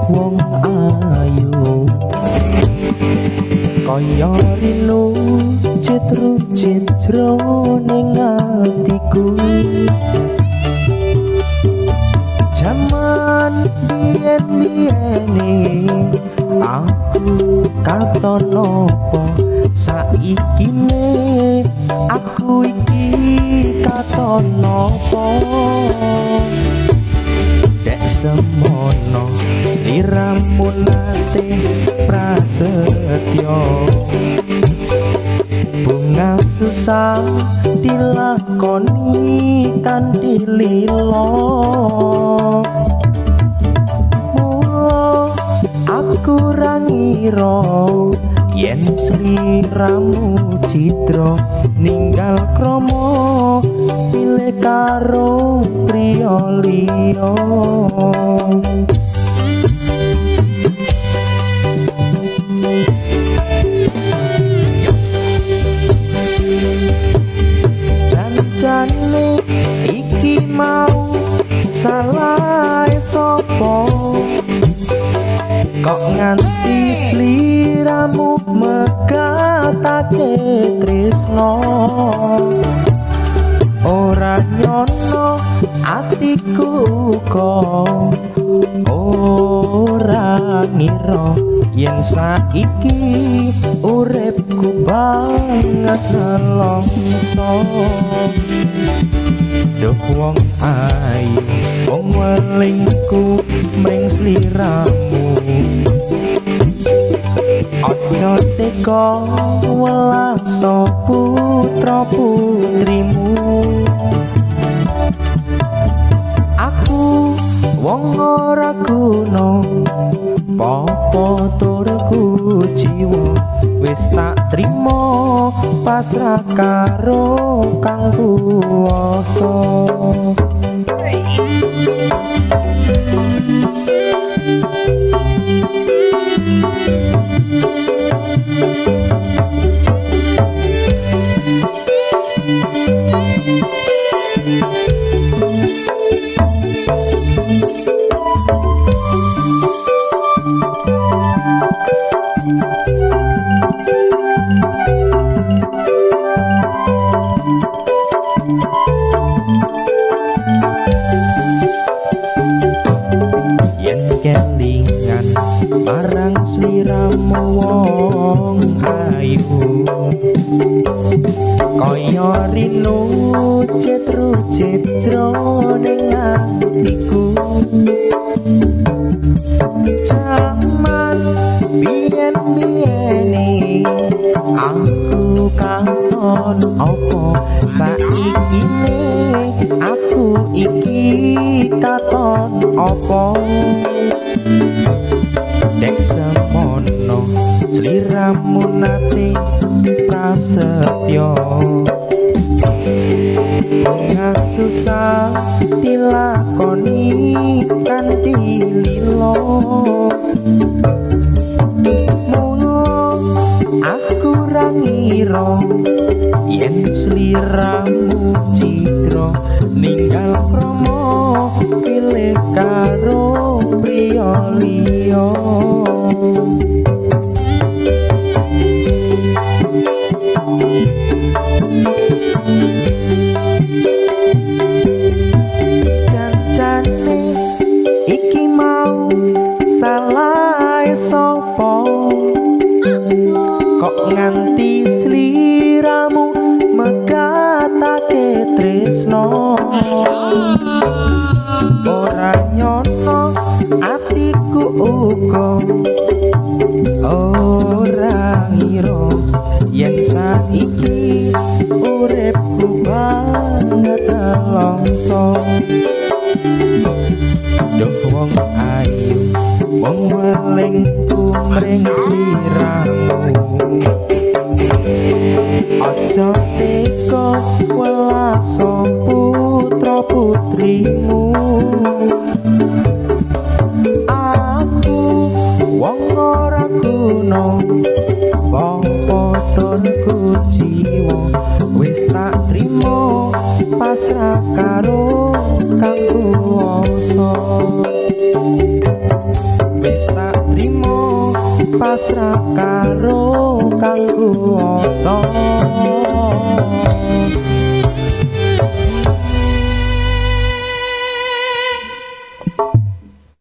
wong ayu. Kaya rinu citru jroning atiku. Jaman biyen-biyene aku katon opo, saiki ne aku iki katon opo. Dek semono sliramu nate prasetyo, bunga susah dilakoni kanthi lila. Mula aku ra ngira yen sliramu cidra ninggal krama pilih karo priya liya. Jan-jane iki mau salah sapa, kok nganti sliramu megatake tresno. Ora nyono atiku uga ora ngira yen saiki uripku banget nelongso. Duh wong ayu, wong welingku mring sliramu, aja teka welaso putra putrimu. Aku wong ora guna popo tur kuciwa, wis tak trimo pasrah karo kang kuwasa. Yen kelingan marang sliramu wong ayu, kaya rinu cetru jroning atiku. Jaman biyen-biyene aku katon opo, saiki ne aku iki katon opo. Dek semono sliramu nate prasetyo, bunga susah dilakoni kanthi lila. Mula aku ra ngira yen sliramu cidra ninggal krama pilih karo priya liya. Jan-jane iki mau salah sapa, kok nganti sliramu megatake tresno. Ora nyono atiku uga ora ngira yen saiki uripku banget nelongso. Duh wong ayu, wong welingku mring sliramu, aja teka welaso putra putrimu. Aku wong ora guna apa tur kuciwa, wis tak trimo pasrah karo kang kuwasa. Wis Pasrah karo Kang Kuwasa.